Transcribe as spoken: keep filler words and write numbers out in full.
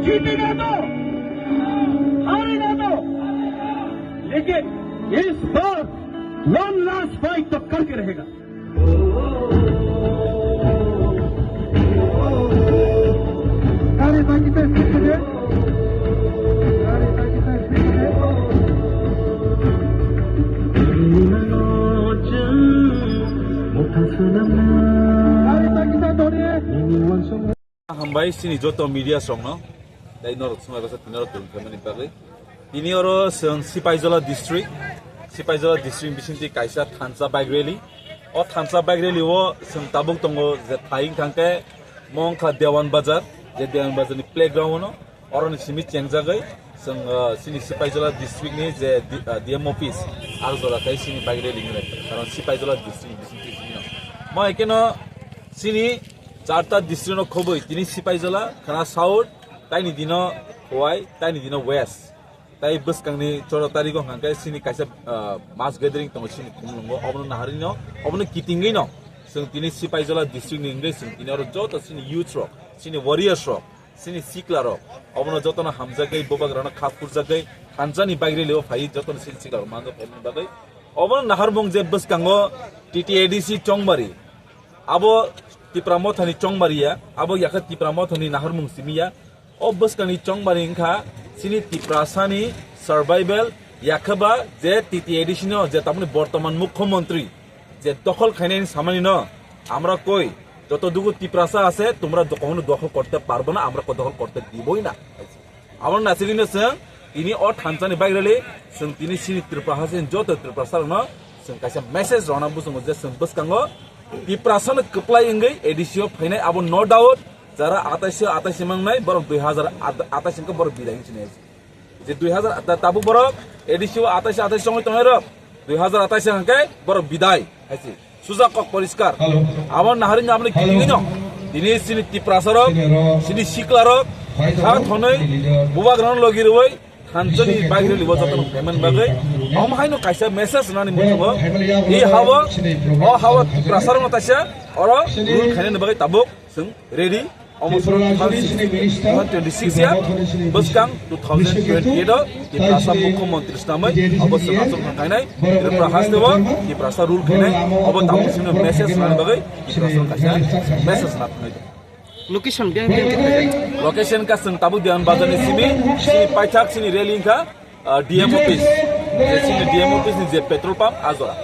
जीतेगा तो, हारेगा तो, लेकिन इस बार वन लास्ट फाइट तो करके रहेगा। Hambai chini joto media songno, tei norok swmai basa tini norok tong khaimani bagwi. Tini oro chwng Sipaijola district, Sipaijola district bisingtwi kaisa thansa bike rally. O thansa bike rally o chwng tabuk tongo je thai wngkha hwnkhe mo wngkha Dewan Bazar, je Dewan Bazar ni playground o no, oroni simi chengjagwi chwng, ah, chini Sipaijola district ni je D-, ah, D M office, ah, jora khai chini bike rally wngkha, karon Sipaijola district ni bisingtwi chini no. Mo ekeno chini charta district no khobwi tini Sipaijola, khana South, taini dino Khowai, taini dino West. Tai bwskangni choro tarigo hwnkha khe chini kaisa, ah, mass gathering tongo chini Khumulwngo, obono naharino, obono kitingwino chwng tini Sipaijola district ni wngwi chwng tini oro joto chini youth rok, chini warriors rok, chini sikla rok, obono jotono hamjagwi, bubagrano kha phurjagwi, thansa ni bike rally o phaiwi jotono chini sikla rok manjak phaimani bagwi. Obono naharmung je bwskango T T A D C Chongbari, abo Tipra Mothani Chongbari ya, abo yakha Tipra Mothani naharmung simi ya. O bwskangni Chongbari wngkha chini Tiprasani survival, yakhaba je T T A D C no je tamoni bortoman mukhyamantri je dokhol khainani samani no, আমরা কই, যতটুকু তিপ্রাসা আছে তোমরা কখনো দখল করতে পারবে না, আমরা দখল করতে দিবই না। Abo nasilino chwng tini o thansani bike rally chwng tini chini Tripura haste joto Tiprasa rokno chwng kaisa message rwna bwskango je chwng bwskango Tiprasano kwplai wngwi A D C o phainai abo no doubt. Jara atais atais mangnai borok dui hazar atais hwnkhe borok bidai wngsinai. Je dui hazar ta-, tabuk borok A D C o atais atais songwi tongnai rok dui hazar atais hwnkhe borok bidai haise. Suja kok poriskar. Abo naharino aboni kitingino tini chini Tiprasa rok, chini sikla rok, kha thonwi bubagrano logi rwui thansani bike rally o jotono phaimani bagwi. Omo haino kaisa message nani muchungo. I hawo, o hawo Tiprasa rokno taisa oro rule khainani bagwi tabuk chwng ready. Omo soro two thousand twenty-six ya, bwskang two thousand twenty-eight o Tiprasa mukhyamantri swnamwi obo chwng achuk khainai Tripura haste o Tiprasa rule khainai obo tabuk chwngno message nani bagwi Tiprasa kaisa message na thangwi. Location biyang biyang khe khaijak. Location ka chwng tabuk Dewan Bazar ni simi, chini paithak chini rally wngkha, ah, D M office. Je chini D M office ni je petrol pump, ah jora.